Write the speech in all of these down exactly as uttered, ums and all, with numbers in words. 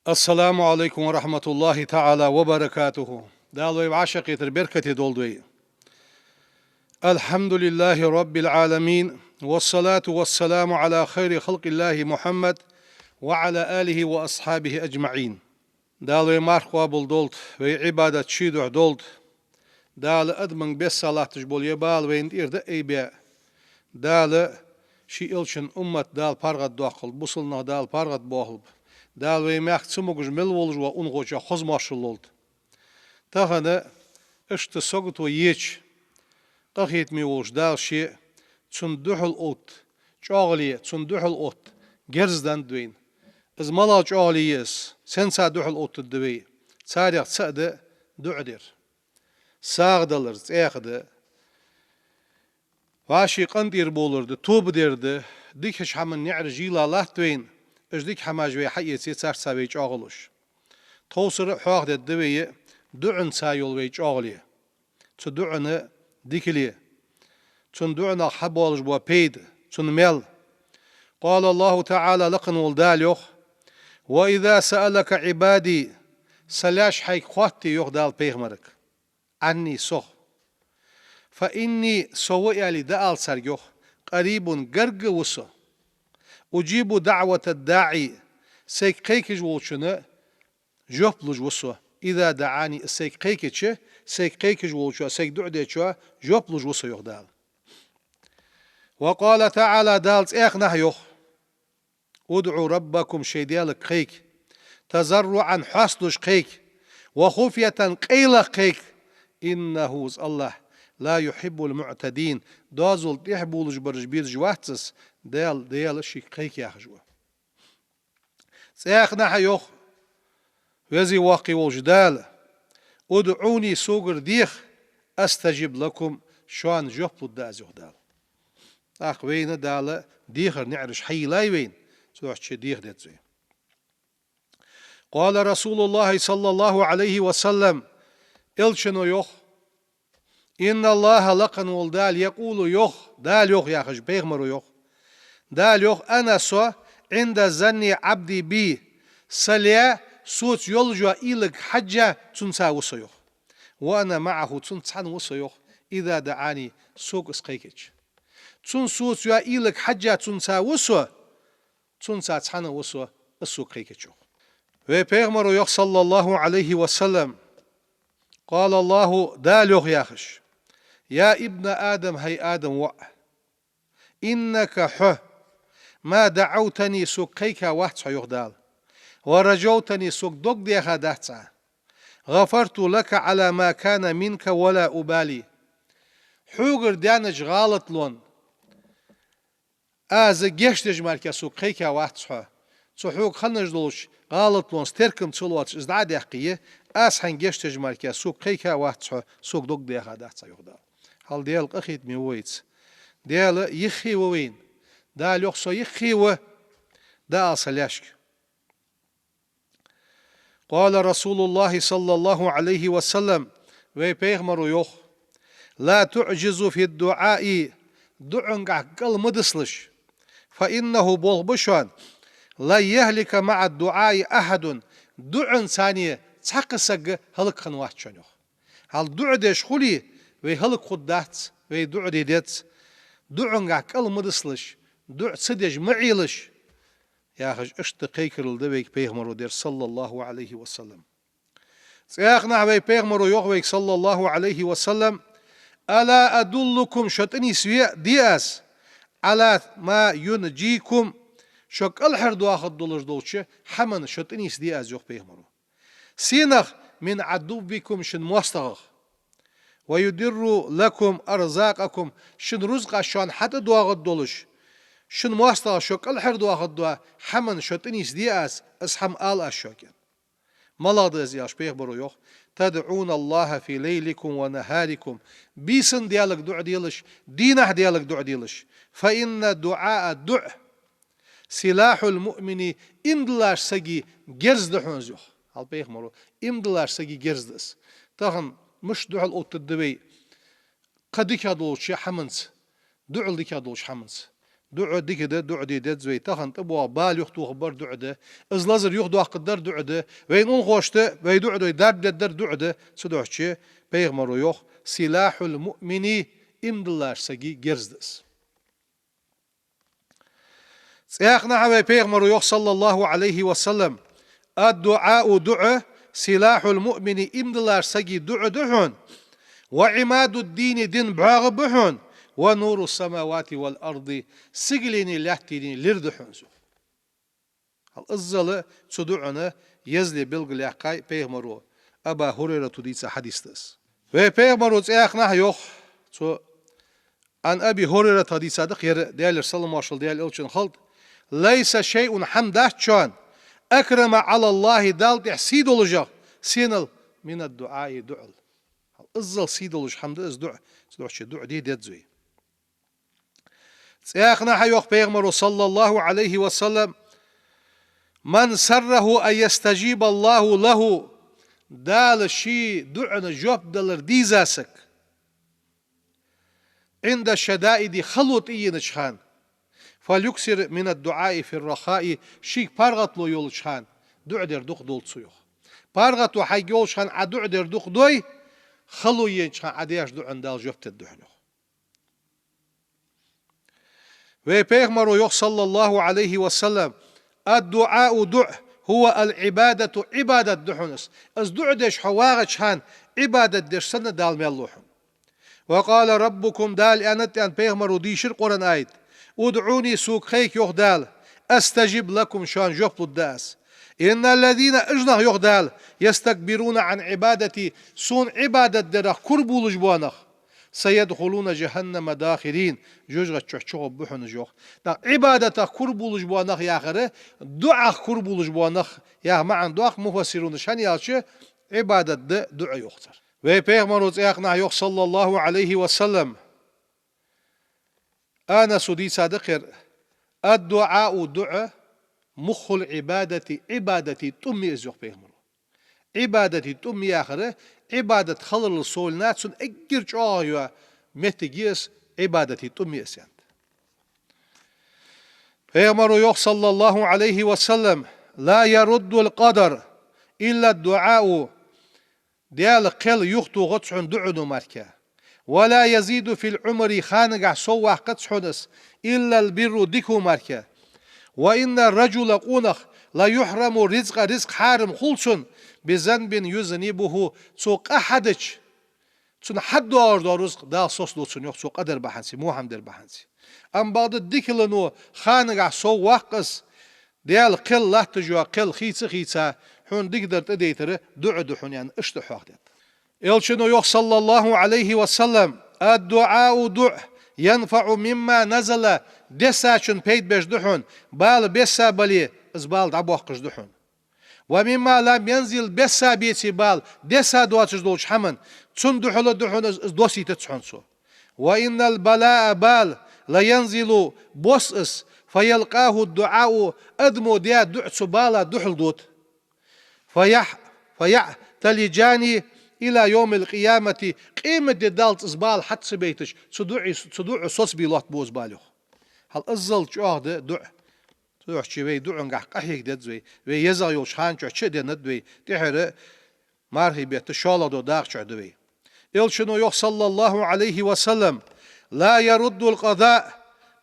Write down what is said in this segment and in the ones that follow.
السلام عليكم ورحمة الله تعالى وبركاته. Дала вай вӀашагӀкхетар беркате долда вай. الحمد لله رب العالمين، والصلاة والسلام على خير خلق الله محمد وعلى آله وأصحابه أجمعين. Дала вай марха къоабал долда, вай Ӏибадат ший духьа долда. Дала адамашта бесса латташ бола ер бала вайна тӀера дӀаайбе. Дала ший элчан уммат Дала паргӀатдоаккхалба, бусалба нах Дала паргӀатбоахалба. Дала вай мехка цамогаш мел волаш вола унахочоа хоза моаршал лолда. Тахан иштта сагото еча, къахетаме волча Дала ше цунна духьал отта чӀоагӀал, цунна духьал отта герз деннад вайна. Из малагӀа чӀоагӀал я из, сенца духьал оттаргда вай? Царех цаӀ да дуӀа дар. СагӀа далар цӀаькха да. ВӀаший къинтӀера болар да, тоба дар да, дикача хӀаман наӀараш йийлла латт вайна, уж дика хӀамаш вай хьаэце, царца вай чӀоагӀлуш. Тховсара хьоахадергда вай дуӀанца йола вай чӀоагӀал. Цу дуӀан дикале, цун дуӀанах хьабоалаш бола пайда, цун маьл. قال الله تعالى, лакха вола Дала йоах: وإذا سألك عبادي, са лаьш хьайга хоатте, йоах Дала пайхамарга, عني, сох, فإني, со ва аьле дӀаала царга, йоах, قريب, гарга ва со, أجيب دعوة الداع, сайга кхайкаш волчунна жоп луш ва со, إذا دعاني, из сайга кхайкача, сайга кхайкаш волчоа, сайга дуӀа дечоа жоп луш ва со, йоах Дала. وقال تعالى, Дала цӀаькха а йоах: ادعوا ربكم, шоай Даьлага кхайка, تضرعا, хьоасталуш кхайка, وخفية, къайлагӀа кхайка, إنه, из АллахӀ, لا يحب المعتدين, доазол тӀехьа булаш бараш безаш вац из, Даьла, Даьла шийга кхайка яхаш ва. ЦӀаькха а йоах Веза-Воккха волча Дала: ادعوني, согара деха, أستجب لكم, шоана жоп лургда аз, йоах Дала. ТӀаккха вайна Дала дехара наӀараш хьайийллай вайна, цудухьа деха деза вай. قال رسول الله صلى الله عليه وسلم, элчано йоах: إن الله, лакха вола Дала, يقول, йоах, Дала йоах яхаш, пайхамаро йоах. Дала йоах: أنا, со, عند ظن عبدي بي, са лай соца йолча уйлага хьежжа цунца ва со, йоах. وأنا معه, цунца цхьана ва со, йоах, إذا دعاني, сога из кхайкача. Цун соца йола уйлага хьежжа цунца ва со, цунца цхьана ва со, из сога кхайкача, йоах. Вай пайхамаро йоах, صلى الله عليه وسلم: قال الله, Дала йоах яхаш: يا ابن آدم, хӀай Адама воӀ, إنك, хьо, ما دعوتني, сога кхайка вац хьо, йоах Дала, ورجوتني, сога дог деха дац Ӏа, غفرت لك على ما كان منك ولا أبالي. Хьогара даьннача гӀалатах аз гешт деш мара сога кхайка вац хьо. Цу хьога хинна долча гӀалатах теркам ца лоацаш из дӀа а даьккхе, аз хьайна гешт деш мара сога кхайка вац хьо, сога дог деха дац Ӏа, йоах Дала. Хьал Даьла къахетаме ва вайца. Даьла юхе ва вайна. Дала йоах: со юхе ва, дӀаала са лаьшка. قال رسول الله صلى الله عليه وسلم, вай пайхамаро йоах: لا تعجزوا في الدعاء, дуӀангахь кӀал ма дисалаш, فإنه, болх ба шоана, لن يهلك مع الدعاء أحد, дуӀанца цхьаккха саг хӀалакхинна вац шоана, йоах. Хьал дуӀа деш хуле, вай хӀалакхургдац, вай дуӀа де деза. ДуӀангахь кӀал ма дисалаш, дуӀа ца деш ма Ӏелаш, яхаш, иштта кхайкарал да вайга пайхамаро даьр, صلى الله عليه وسلم. ЦӀаькха а вай пайхамаро йоах вайга, صلى الله عليه وسلم: ألا أدلكم, шо тӀанийсде аз, على ما ينجيكم, шо кӀалхардоахаргдолаш долча хӀаманна шо тӀанийсде аз, йоах пайхамаро. Сенах? من عدوكم, шун моастагӀах. ويدر لكم أرزاقكم, шун рузкъаш шоана хьатӀадоагӀаргдолаш, шун моастагӀа шо кӀалхардоахаргдола хӀаманна шо тӀанийсде аз, из хӀама ала аз шуга. МалагӀа да из, яхаш, пайхамаро йоах: تدعون الله في ليلكم ونهاركم, бийсан Даьлага дуӀа делаш, дийнахьа Даьлага дуӀа делаш. فإن الدعاء, дуӀа, سلاح المؤمن, иман долча сага герз да хьона из, йоах. Хьал пайхамаро, иман долча сага герз да из. Тахан мишта духьал оттаргда вай кхы дикагӀа долча хӀаманца, дуӀал дикагӀа долча хӀаманца? ДуӀа дика да, дуӀа де деза вай. Тахан тӀабоагӀа бала юхатохаргбар дуӀа да. Из лазар юхадоаккхаргдар дуӀа да. Вайна унахошта вай дуӀа дой дарба дергдар дуӀа да. Цудухьа пайхамаро йоах: «سلاح المؤمن», иман долча сага герз да из. ЦӀаькханахьа вай пайхамаро йоах, صلى الله عليه وسلم: «الدعاء», дуӀа, «سلاح المؤمن», иман долча сага дуӀа да хьона, «وعماد الدين», дина бӀоагӀа ба хьона, «ونور السماوات والأرض», сигаленеи лаьттеи лир да хьона из. Хьал иззал цу дуӀан езале белгалъяьккхай пайхамаро, Абу Хурайрата дийца хьадис да из. Вай пайхамаро цӀаькханахьа йоах, цо عن أبي هريرة хьадис да-кх ер, Даьлера салам-моаршал Даьла Элчанна хилда: «ليس شيء», хӀама дац шоана, «أكرم على الله», Далла тӀехь сий долаш, сенал, «من الدعاء», дуӀал. Хьал иззал сий долаш хӀама да из дуӀа, цудухьа дуӀа де деза вай. ЦӀаькханахьа йоах пайхамаро, صلى الله عليه وسلم: «من سره أن يستجيب الله له», Дала ший дуӀан жоп далар деза саг, «عند الشدائد», хало тӀаенача хана, «فليكثر من الدعاء في الرخاء», шийга паргӀато йолча хана дуӀа дер дукха долда цо, йоах. ПаргӀато хьайга йолча хана Ӏа дуӀа дер дукха дой, хало енача хана Ӏа деш дуӀан Дала жоп дергда хьона, йоах. Вай пайхамаро йоах, صلى الله عليه وسلم: «الدعاء», дуӀа, «هو العبادة», Ӏибадат да хьона из. Из дуӀа деш хьо вагӀача хана Ӏибадат деш санна Дала маьл лу хьона. «وقال ربكم», Дала аьннад аьнна пайхамаро дийшар Къуръан аят: «ادعوني», сога хайка, йоах Дала, «أستجب لكم», шоана жоп лургда аз. «إن الذين», уж нах, йоах Дала, «يستكبرون عن عبادتي», сона Ӏибадат дарах кура булаш бола нах, «سيدخلون جهنم داخرين», жожагӀате чу чугӀоргба хьона уж, йоах. ТӀаккха Ӏибадатах кура булаш бола нах яхар, дуӀах кура булаш бола нах яха маӀан доаккх муфассирунаша, хӀана аьлча Ӏибадат да дуӀа, йоах цар. Вай пайхамаро цӀаькханахьа йоах, صلى الله عليه وسلم, Анаса дийца да-кх ер: «الدعاء», дуӀа, «مخ العبادة», Ӏибадата тӀум я из, йоах пайхамаро. Ӏибадата тӀум яхар, Ӏибадат хиларал совнагӀа цун эггара чӀоагӀа йола моттиг я из, Ӏибадата тӀум я из, аьннад. Пайхамаро йоах, صلى الله عليه وسلم: «لا يرد القدر إلا الدعاء». Даьла кхел юхатохац хьона дуӀано мара. «ولا يزيد في العمر», ханагахь сов ваккхац хьона из, «إلا البر», дикано мара. «وإن الرجل», къонах, «ليحرم الرزق», рузкъа хьарам хул цунна, «بذنب يذنبه», цо къа хьадича, цунна хьадоагӀаш дола рузкъа Дала соцаду цунна, йоах, цо къа дар бахьанца, во хӀама дар бахьанца. Амма бакъда дикалано ханагахь сов ваккха из, Даьла кхел латташ йола кхел хийца а хийца, хьона дикадар тӀадайтар дуӀа да хьона, аьнна, иштта хьоахадаьд. Элчано йоах, صلى الله عليه وسلم: «الدعاء», дуӀа, «ينفع مما نزل», дессачун пайда беш да хьона, бала бесса бале, из бала дӀабоаккхаш да хьона. «ومما لم ينزل», бесса беце бала, десса доацаш долча хӀаман, цунна духьала да хьона из, из доссийтац хьона цо. «وإن البلاء», бала, «لينزل», босс из, «فيلقاه الدعاء», адамо даь дуӀа цу бала духьала дода. «فيع-، فيعتلجان إلى يوم القيامة», къематди даллалца из бала хьатӀа ца байташ, цу дуӀи-, цу дуӀа соцабе лоаттабу из бала, йоах. Хьал иззал чӀоагӀа да дуӀа. Цудухьа вай дуӀангахь къахьега деза вай, вай езагӀа йолча хана чухь чу а деннад вай, тӀехьара мархий бетта шоллагӀа дола дакъа чухь да вай. Элчано йоах, صلى الله عليه وسلم: «لا يرد القضاء»,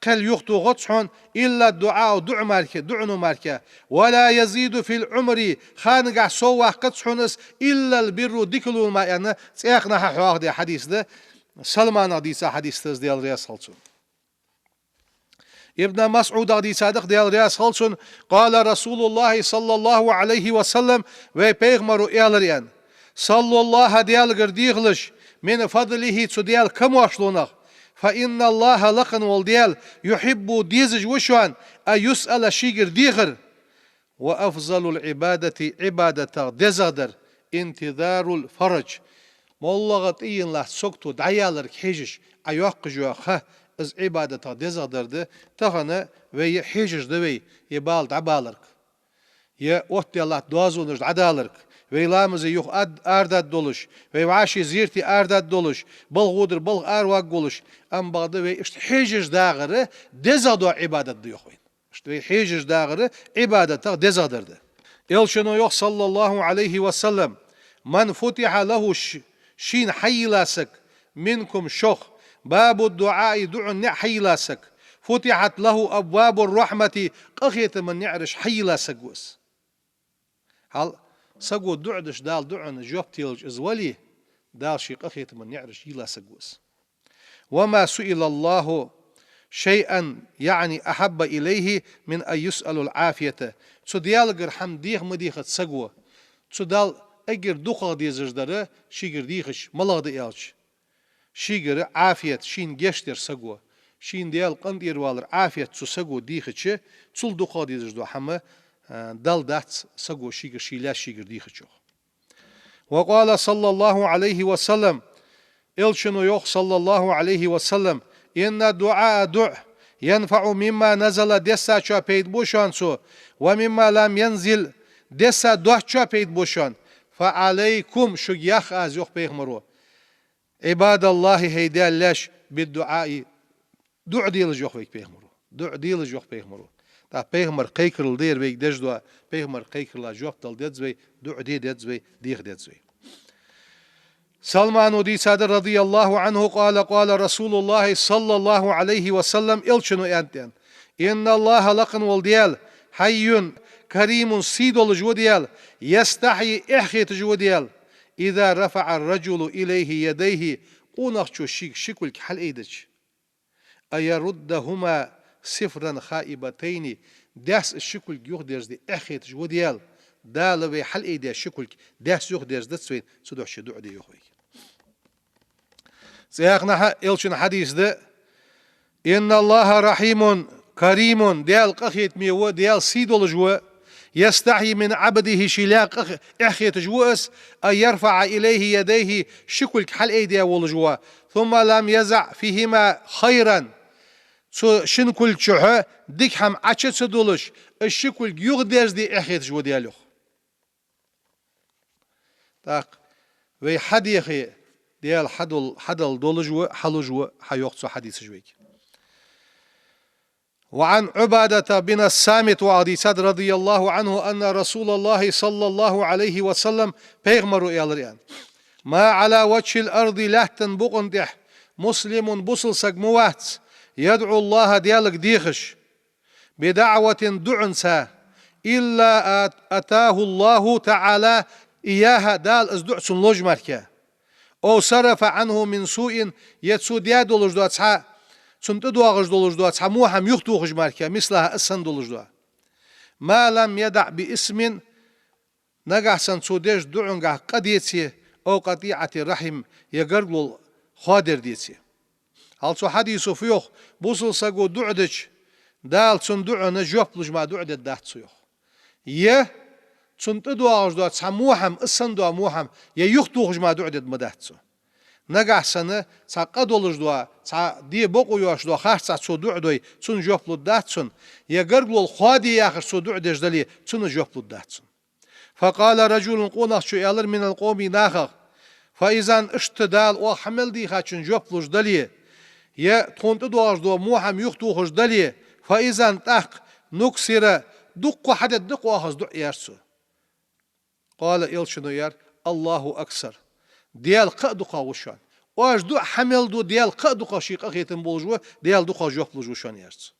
кхел юхатохац хьона, «إلا الدعاء», дуӀа мара, дуӀано мара, «ولا يزيد في العمر», ханагахь сов ваккхац хьона из, «إلا البر», дикалуна мара, аьнна, цӀаькханахьа хьоахадаь хьадис да, Салманах дийца хьадис да из, Даьла раьза хилва цунна. Ибн МасӀудах дийца да-кх, Даьла раьза хилва цунна: «قال رسول الله صلى الله عليه وسلم», вай пайхамаро аьлар, аьнна: «سلوا الله», Даьлагара дехалаш, «من فضله», цу Даьла камошлонах, «فإن الله», лакха вола Даьла, «يحب», дезаш ва шоана, «أن يسأل», шийгара дехар. «وأفضل العبادة», Ӏибадатах дезагӀдар, «انتظار الفرج», моллагӀа тӀаена латта сагото дӀаяларга хьежаш, Ӏа йоаккхаш йола ха, из Ӏибадатах дезагӀдар да. Тахан вай е хьежаш да вай, е бала дӀабаларга, е оттадаь латта доазонаш дӀадаларга. Вай ламазе юха ад-, арадаргдолаш, вай вӀаший зерате арадаргдолаш, балха гӀо дар балха араваргволаш, амма бакъда вай иштта хьежаш дагӀар дезагӀа дола Ӏибадат да йоах вайна. Иштта вай хьежаш дагӀар Ӏибадатах дезагӀа дар да. Элчано йоах, صلى الله عليه وسلم: «من فتح له», ш-, шийна хьайийлла саг, «منكم», шох, «باب الدعاء», дуӀан наӀар хьайийлла саг, «فتحت له أبواب الرحمة», къахетама наӀараш хьайийлла саг ва из. Хьал, саго дуӀа деш, Дала дуӀанна жоп телаш из вале, Дала ший къахетама наӀараш йийлла саг ва из. «وما سئل الله شيئا، يعني، أحب إليه من أن يسأل العافية». Цу Даьлагара хӀама деха ма дехац саго. Цу Дала эггара дукхагӀа дезаш дар шийгара дехача малагӀа да аьлча, шийгара Ӏафият, шийна гешт дар саго, шийна Даьла къинтӀера валар Ӏафият цу саго дехача, цул дукхагӀа дезаш дола хӀама, а, Далла дац саго шийгара, ший лаьш шийгара дехача йоах. «وقال صلى الله عليه وسلم», Элчано йоах, صلى الله عليه وسلم: «إن الدعاء», дуӀа, «ينفع مما نزل», дессачоа пайда бу шоана цо, «ومما لم ينزل», десса доацачоа пайда бу шоана. «فعليكم», шуга ях аз, йоах пайхамаро, «عباد الله», хӀай Даьла лаьш, «بالدعاء», дуӀа делаш, йоах вайга пайхамаро. ДуӀа делаш, йоах пайхамаро. ТӀаккха пайхамара кхайкарал да ер вайга деш дола, пайхамара кхайкаралла жоп дала деза вай, дуӀа де деза вай, деха деза вай. Салмано дийцад, رضي الله عنه, قال: قال رسول الله صلى الله عليه وسلم, Элчано аьннад: «إن الله», лакха вола Даьла, «حي كريم», сий долаш ва Даьла, «يستحيي», эхь хеташ ва Даьла, «إذا رفع الرجل إليه يديه», къонахчо шийга ши кулг хьалъайдича, «أن يردهما صفرا خائبتين», даьсса ши кулг юхадерзаде эхь хеташ ва Даьла. Дала вай хьалъайдаь ши кулг даьсса юхадерзадац вайна, цудухьа ший дуӀа де, йоах вайга. ЦӀаькханахьа Элчан хьадис да: «إن الله رحيم كريم», Даьла къахетаме ва, Даьла сий долаш ва, «يستحيي من عبده», ший лаьга къах-, эхь хеташ ва из, «أن يرفع إليه يديه», ши кулг хьалъайдаь волаш ва, «ثم لم يضع فيهما خيرا», цу шин кулг чухьа дика хӀама Ӏочу ца дуллаш, из ши кулг юхадерзаде эхь хеташ ва Даьла, йоах. ТӀаккха вай хьадехе, Даьла хьадол-, хьадала долаш ва, хьалуш ва, хьайоах цу хьадисаша вайга. وعن عبادة بن الصامت, ваха дийцад, رضي الله عنه, أن رسول الله صلى الله عليه وسلم, пайхамаро аьлар, аьнна: «ما على وجه الأرض», лаьттан букъа тӀа, «مسلم», бусалба саг ма вац, «يدعو الله», Даьлага дехаш, «بدعوة», дуӀанца, «إلا آت-، آتاه الله تعالى إياها», Дала из дуӀа цунна луш мара, «أو صرف عنه من سوء», е цо даь долаш дола цхьа, цунна тӀадоагӀаш долаш дола цхьа во хӀама юхатохаш мара, «مثلها», из санна долаш дола. «ما لم يدع بإثم», нагахьа санна цо деш дуӀанга къа деце, «أو قطيعة رحم», е гаргало хоадер деце. Хьал цу хьадисо фу йоах? Бусалба саго дуӀа дича, Дала цун дуӀанна жоп луш мара дуӀа дергдац цо, йоах. Е цунна тӀадоагӀаш дола цхьа во хӀама, из санна дола во хӀама, е юхатохаш мара дуӀа дергма дац цо. Нагахьа санна цхьа къа долаш дола, цхьа де бокъо йоацаш дола харцахьа цо дуӀа дой, цунна жоп лургдац цунна, е гаргало хоаде яхаш цо дуӀа деш дале, цунна жоп лургдац цунна. «فقال رجل», къонахчо аьлар, «من القوم», нахах: «فإذا», иштта Дала оаха хьа мел дийхачунна жоп луш дале, е тхона тӀадоагӀаш дола во хӀама юхатохаш дале, «فإذا», тӀаккха, «نكثر», дукха хьадергда-кх оаха из дуӀа, аьлар цо. «قال», Элчано аьлар: «الله أكثر». Даьла кхы а дукхагӀа ва шоана. Оаш дуӀа хьа мел ду, Даьла кхы а дукхагӀа ший къахетам болаш ва, Даьла дукхагӀа жоп луш ва шоана, аьлар цо.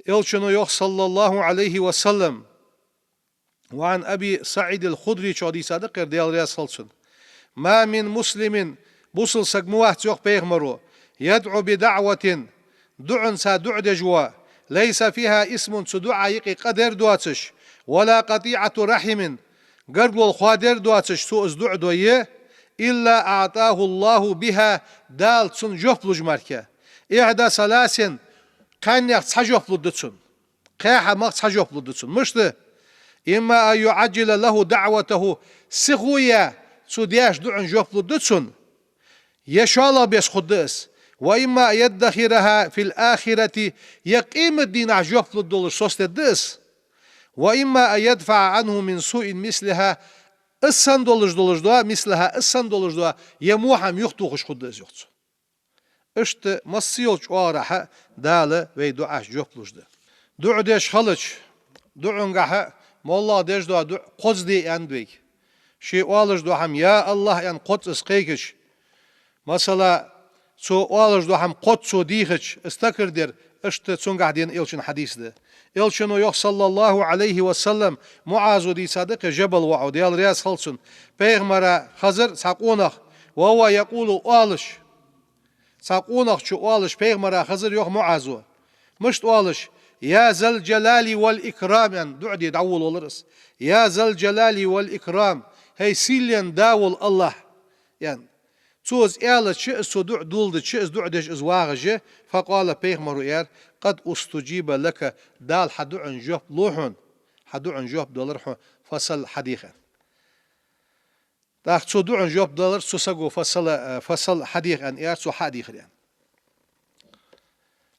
Элчано йоах, صلى الله عليه وسلم, وعن أبي سعيد الخدري, цо дийцад-кх ер, Даьла раьза хилва цунна: «ما من مسلم», бусалба саг ма вац, йоах пайхамаро, «يدعو بدعوة», дуӀанца дуӀа деш вола, «ليس فيها إثم», цу дуӀа юкъе къа дар доацаш, «ولا قطيعة رحم», гаргало хоадер доацаш цо из дуӀа дой, «إلا أعطاه الله بها», Дала цунна жоп луш мара, «إحدى ثلاث», кхаьннех цхьа жоп лургда цунна. Кхаь хӀамах цхьа жоп лургда цунна. Мишта? «إما أن يعجل له دعوته», сихо яь цо деш дуӀанна жоп лургда цунна, е шоллагӀа беса хургда из, «وإما أن يدخرها في الآخرة», е къематдийнахьа жоп лургдолаш соцадергда из, وإما أن يدفع عنه من سوء مثلها, из санна долаш долаш дола, مثلها, из санна долаш дола, е во хӀама юхатохаш хургда из, йоах цо. Иштта массайолча оагӀорахьа Дала вай дуӀашта жоп луш да. ДуӀа деш хилча, дуӀангахьа моллагӀа деш дола дуӀа кхозза де аьннад вайга. Ше оалаш дола хӀама, я АллахӀ, аьнна, кхозза из кхайкача, масала, цо оалаш дола хӀама кхозза цо дийхача, из такар дар, иштта цунгахьа денна Элчан хьадис да. Элчано йоах, صلى الله عليه وسلم, МуӀазо дийцад-кх из, Жабал воӀо, Даьла раьза хилва цунна, пайхамара хезар цхьа къонах, وهو يقول, оалаш, цхьа къонахчо оалаш пайхамара хезар, йоах МуӀазо. Мишта оалаш? يا ذا الجلال والإكرام, аьнна, дуӀа де дӀаволавелар из. يا ذا الجلال والإكرام, хӀай сийлен Да вола АллахӀ, аьнна. Цо из аьлча, из цо дуӀа доладича, из дуӀа деш из вагӀаш, فقال, пайхамаро аьлар: قد استجيب لك, Дала хьа дуӀан жоп лу хьона, хьа дуӀан жоп далар хьона, فسل, хьадеха, аьнна. ТӀаккха цо дуӀан жоп далар цу саго, فسل, э, فسل, хьадеха, аьнна, аьлар, цо хьа а дийхар, аьнна.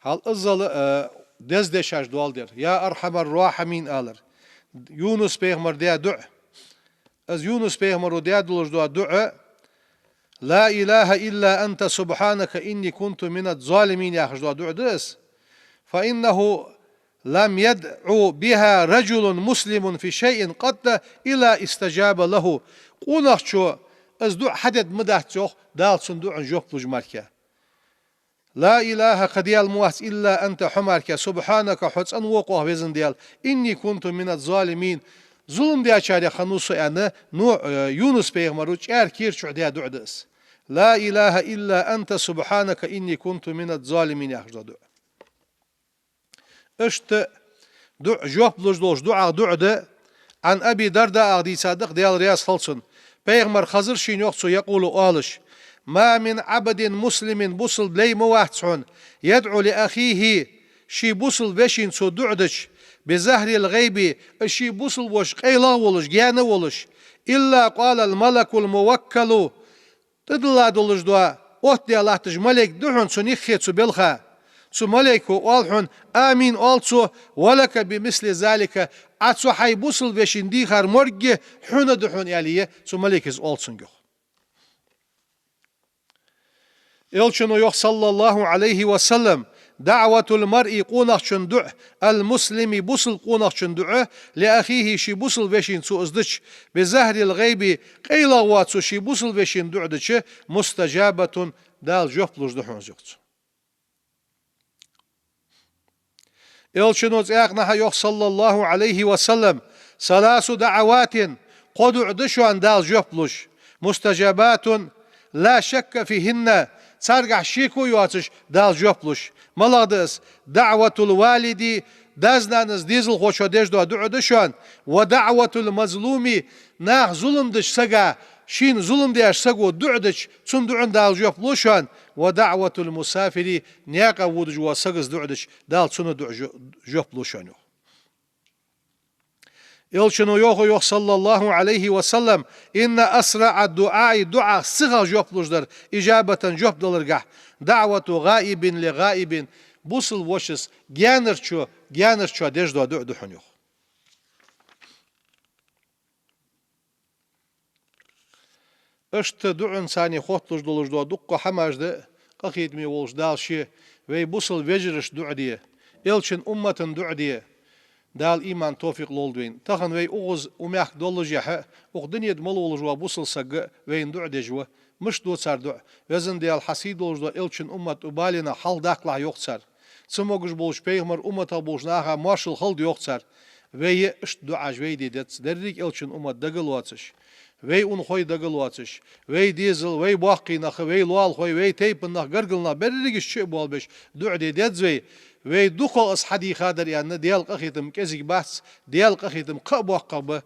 Хьал иззал, э, деза дешаш доаладаьр, يا أرحم الراحمين алар. Юнус-пайхамара даь дуӀа. Из Юнус-пайхамаро даь долаш дола дуӀа, لا إله إلا أنت سبحانك إني كنت من الظالمين яхаш дола дуӀа да из. فإنه لم يدع بها رجل مسلم في شيء قط إلا استجاب له. Къонахчо из дуӀа хьадергдац, йоах, Дала цун дуӀан жоп луш мара. لا إله, кхы Даьла ма вац, إلا أنت, хьо мара, سبحانك, хьо цӀена ва-кх, йоах, Веза Даьла, إني كنت من الظالمين, зулам дечарех хиннав со, аьнна, Нухь, э, Юнус-пайхамаро чӀара кер чу даь дуӀа да из. لا إله إلا أنت سبحانك إني كنت من الظالمين яхаш дола дуӀа. Иштта дуӀа жоп луш долаш дуӀах дуӀа да. عن أبي الدرداء, дийцад-кх, Даьла раьза хилва цунна, пайхамара хезар шийна, йоах цо, يقول, оалаш: ما من عبد مسلم, бусалба лай ма вац хьона, يدعو لأخيه, ший бусалба вешийна цо дуӀа дича, بظهر الغيب, из ший бусалба воша къайлагӀа волаш, гаьна волаш, إلا قال الملك الموكل, тӀадилла долаш дола, оттадаь латташ малейк да хьона цун юххе, цу балха. Цу малейко оал хьона: آمين, оал цо, ولك بمثل ذلك, Ӏа цу хьай бусалба вешийна дийхар морг а хьона да хьона, аьле, цу малейко из оал цунга, йоах. Элчано йоах, صلى الله عليه وسلم: دعوة المرء, къонахчун дуӀа, المسلم, бусалба къонахчун дуӀа, لأخيه, ший бусалба вешийна цо из дича, بظهر الغيب, къайлагӀа воацаш ший бусалба вешийна дуӀа дича, مستجابة, Дала жоп луш да хьона из, йоах цо. Элчано цхьаькханахьа йоах, صلى الله عليه وسلم: ثلاث دعوات, кхо дуӀа да шоана Дала жоп луш, مستجابات لا شك فيهن, царгахьа шеко йоацаш Дала жоп луш. МалагӀа да из? دعوة الوالد, даь-нанас, дезалхочоа деш дола дуӀа да шоана, ودعوة المظلوم, наха зулам деча сага, шийна зулам деча саго дуӀа дича, цун дуӀан Дала жоп лу шоана, ودعوة المسافر, наькъа водаш волча саго дуӀа дича, Дала цун дуӀан жо-, жоп лу шоана, йоах. Элчано йоах, йоах, صلى الله عليه وسلم: إن أسرع الدعاء, дуӀах сихагӀа жоп луш дар, إجابة, жоп даларгахьа, دعوة غائب لغائب, бусалба вошас гаьнарчо, гаьнарчоа деш дола дуӀа да хьона, йоах. Иштта дуӀанца хотталуш долаш дола дуккха хӀамаш да, къахетаме волча Дала ше вай бусалба вежарашта дуӀа де, Элчан уммата дуӀа де, Дала иман, товфикъ лолда вайна. Тахан вай укхаза, укх мехка доллашехьа, укх дунен тӀа мел волаш вола бусалба саг а вайна дуӀа деш ва. Мишта ду цар дуӀа? Веза Даьла, хьа сий долаш дола Элчан уммат укх баленах хьалхадаккхалахь, йоах цар. Цамогаш болча пайхамара умматах болча наха моаршал хилда, йоах цар. Вай а иштта дуӀаш вай де деза, деррига Элчан уммат дагалоацаш, вай унахой дагалоацаш, вай дезал, вай боккхий нах, вай лоалахой, вай тайпан нах, гаргара нах, берригаш чу а болабеш дуӀа де деза вай. Вай дукхагӀа из хьадийхадар аьнна, Даьла къахетам кӀезига бац, Даьла къахетам кхы а боккхагӀа ба.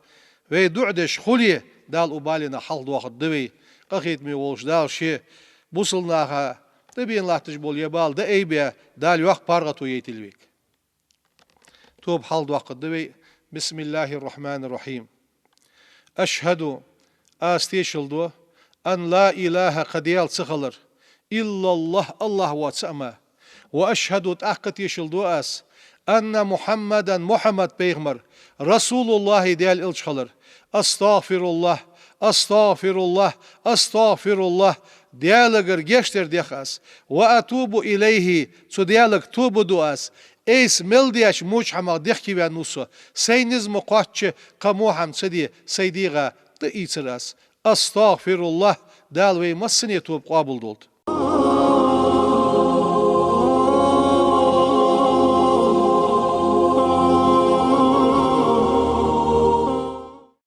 Вай дуӀа деш хуле, Дала укх баленах хьалхадоахаргда вай. Къахетаме волча Дала ше бусалба наха тӀабена латташ бола ер бала дӀаайбе, Дала йоккха паргӀато яйтийла вайга. Тоба хьалхадоаккхаргда вай. بسم الله الرحمن الرحيم. أشهد, аз тешал ду, أن لا إله, кхы Даьла ца хилар, إلا الله, АллахӀ воацар мара. وأشهد, тӀаккха тешал ду аз, أن محمدا, Мухьаммад пайхамар, رسول الله, Даьла элча хилар. أستغفر الله, أستغفر الله, أستغفر الله, Даьлагара гешт дар дех аз. وأتوب إليه, цу Даьлага тоба ду аз. Айса мел деча моча хӀамах дехкеваьнна ва со. Сай низ ма кхоачча, кхы во хӀама ца де, сай дегӀа тӀаийцар аз. أستغفر الله, Дала вай массане тоба къоабалдолда.